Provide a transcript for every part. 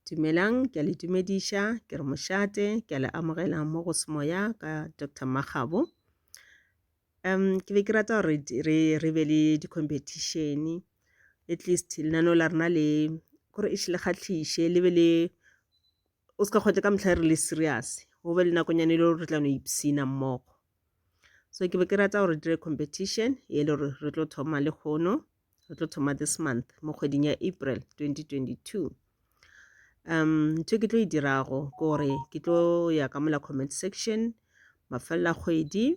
Dumelang, ke a le dumediša, ke re mošate, ke a le amogela mo go Semoya ka Doctor Makgabo. Ke be ke rata gore re re be le di-competition at least lenaneo la rena le kore eish le kgahliše le be le o se ka kgotsa ka mehla re le serious go be le nakonyana e le gore re tla no ipshina mmogo. So ke be ke rata gore re dire competition e le gore re tlo thoma lehono re tlo thoma this month mo kgweding ya April 2022. Ntho e ke tlo e dirago ke gore ke tlo ya ka mola comment section mafelelo a kgwedi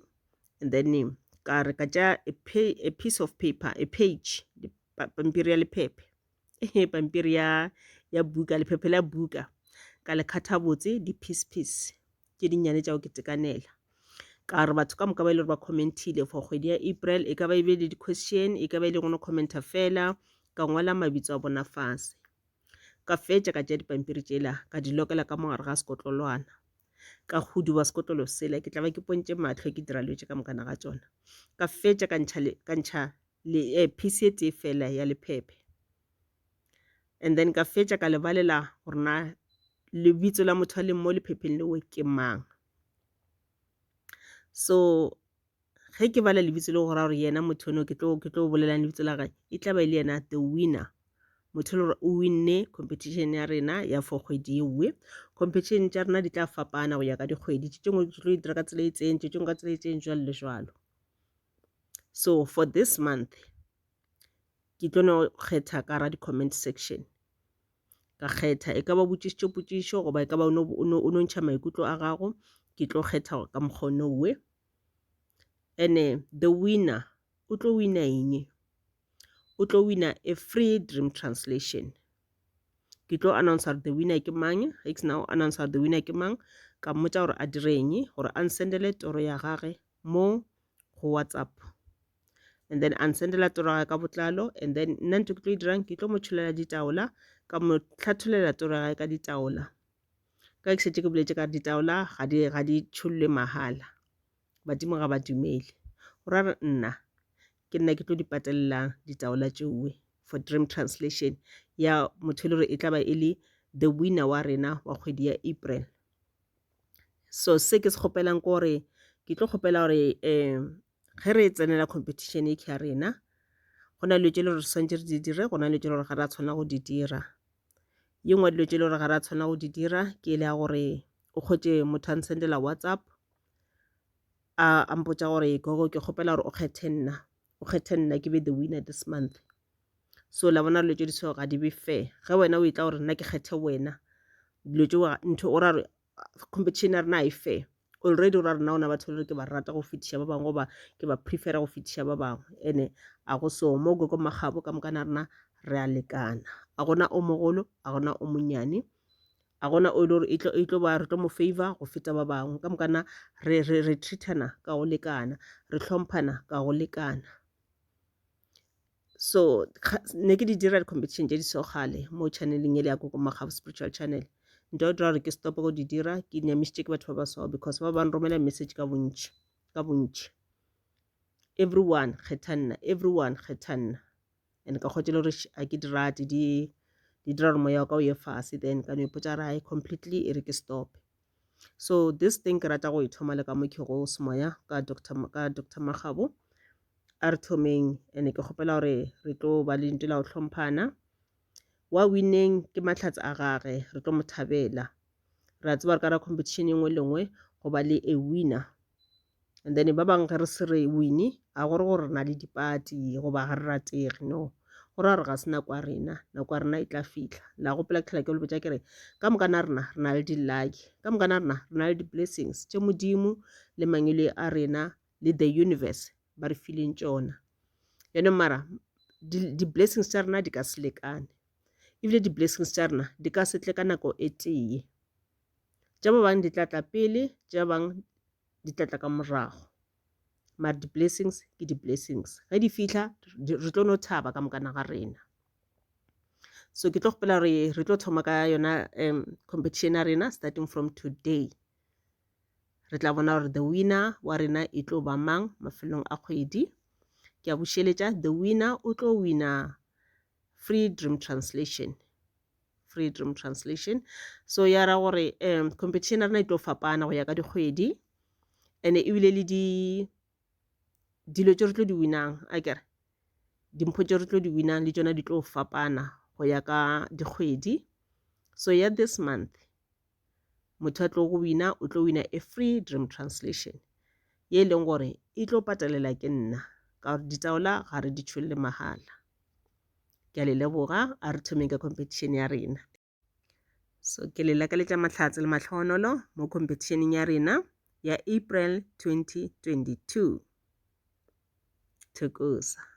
and then ka re ka tšea a piece of paper, a page, pampiri ya lephephe pampiri ya ya buka lephephe la buka ka le kgatha botse di-piece piece tše dinnyane tša go ketekanela. Ka re batho ka moka ba e le gore ba comment-ile for kgwedi ya April e ka ba e be le di-question e ka ba e le go no commenta fela ka ngwala mabitso a bona fase. Ka fetša ka tšea dipampiri tšela ka di lokela ka mo gare ga sekotlolwana. Ka huduba sekotlolo sela ke tla ba ke pontše mahlo ke dira dilo tše ka mokana ga tšona. Ka fetša ka ntšha ka ntšha le piece e tee fela ya lephephe. And then ka fetša ka le balela gore na lebitso la motho a leng mo lephepheng leo ke mang. So ge ke bala lebitso le go ra gore yena motho ono ke tlo ke tlo bolelang lebitso la gage e tla ba e le yena the winner. Motho e le gore o winne competition ya rena ya for kgwedi ewe. Competition tša rena di tla fapana go ya ka dikgwedi, tše dingwe ke tlo di dira ka tsela e itseng, tše dingwe ka tsela e itseng jwalo le jwalo. So for this month ke tlo no kgetha ka ra di-comment section. Ka kgetha e ka ba botšišitše potšišo goba e ka ba o no ntšha maikutlo a gago, ke tlo kgetha ka mokgwa ono we. And-e the winner o tlo wina eng? O tlo wina a free dream translation. Ke tlo announce gore the winner ke mang, ge ke sena go announce gore the winner ke mang, ka mmotša gore a dire eng gore a nsendele toro ya gage mo go WhatsApp. And then a nsendela toro ya gage ka botlalo and then nna ntho ke tlo e dirang ke tlo mo tšholela ditaola ka mo hlathollela toro ya gage ka ditaola. Ka ke šetše ke boletše ka re ditaola ga di ga di tšhollwe mahala. Badimo ga ba dumele. Go ra re nna ke nna ke tlo di patelelang ditaola tšeoe for dream translation ya motho e le gore e tla ba e le the winner wa rena wa kgwedi ya April. So se ke se kgopelang ke gore ke tlo kgopela gore um ge re tsenela competition e ya rena go na le dilo tše le gore re swanetše re di dire go na le dilo tše le gore ga ra tshwanela go di dira. Ye nngwe ya dilo tše le gore ga ra tshwanela go di dira ke e le ya gore o kgwetše motho a nsendela WhatsApp a a mpotša gore gogo ke kgopela gore o kgethe nna o kgethe nna ke be the winner this month. So la bona dilo tše di so ga di be fair ge wena o etla gore nna ke kgethe wena dilo tšeo ntho o ra gore competition ya rena ga e fair already o ra rena ona batho le ke ba rata go fetiša ba bangwe goba ke ba prefera go fetiša ba bangwe ene a go so mo gogo Makgabo ka moka na rena re a lekana a gona o mogolo a gona o monnyane a gona o e le gore e tlo e tlo ba re tlo mo favor go feta ba bangwe ka moka na re re re treatana ka go lekana re hlomphana ka go lekana. So ne ke di dira di-competition tše di so kgale mo channeleng ele ya Gogo Makgabo Spiritual Channel. Nto ya dira gore ke stope go di dira ke nyamišitše ke batho ba ba so because ba ba nromela message ka bontši ka bontši. Everyone kgetha nna, everyone kgetha nna. And ka kgotsa le gore a ke di rate di di dira gore moya wa ka o ye fase then ka no ipotša gore ai completely e re ke stop. So this thing ke rata go e thoma le ka mo ke go semoya ka Doctor ka Doctor Makgabo. A re thomeng and ke kgopela gore re tlo ba le lentšu la go hlomphana. Wa wineng ke mahlatse a gage re tlo mo thabela. Re a tseba gore ka ra competition e nngwe le nngwe go ba le a winner. And then ba bangwe ge re se re wine a gore gore re na le dipati goba ga re ratege no. Go ra gore ga se nako ya rena, nako ya rena e tla fihla. La gopola ke tlhola ke le botša ke re ka moka na rena re na le di-lucky, ka moka na rena re na le di-blessings tše Modimo le mangwele a rena le the universe ba re fileng tšona. Bjanong mara di-blessings tša rena di ka se lekane ebile di-blessings tša rena di ka se tle ka nako e tee. Tša ba bangwe di tla tla pele, tša ba bangwe di tla tla ka morago. Mara di-blessings ke di-blessings, ge di fihla re tlo no thaba ka mokana ga rena. So ke tlo kgopela gore re tlo thoma ka yona competition ya rena starting from today. Re tla bona gore the winner wa rena e tlo ba mang mafelong a kgwedi. Ke a bušeletša, the winner o tlo wina free dream translation. Free Dream Translation. So ya ra gore competition ya rena e tlo fapana go ya ka dikgwedi and ebile le di dilo tše re tlo di winang a kere dimpho tše re tlo di winang le tšona di tlo fapana go ya ka dikgwedi. So ya this month motho a tlo go wina o tlo wina a free dream translation ye e leng gore e tlo patalela ke nna ka gore ditaola ga re di tšholle mahala. Ke a le leboga a re thomeng ka competition ya rena. So ke le lakaletša mahlatse le mahlohonolo mo competitioneng ya rena ya April 2022. Thokoza.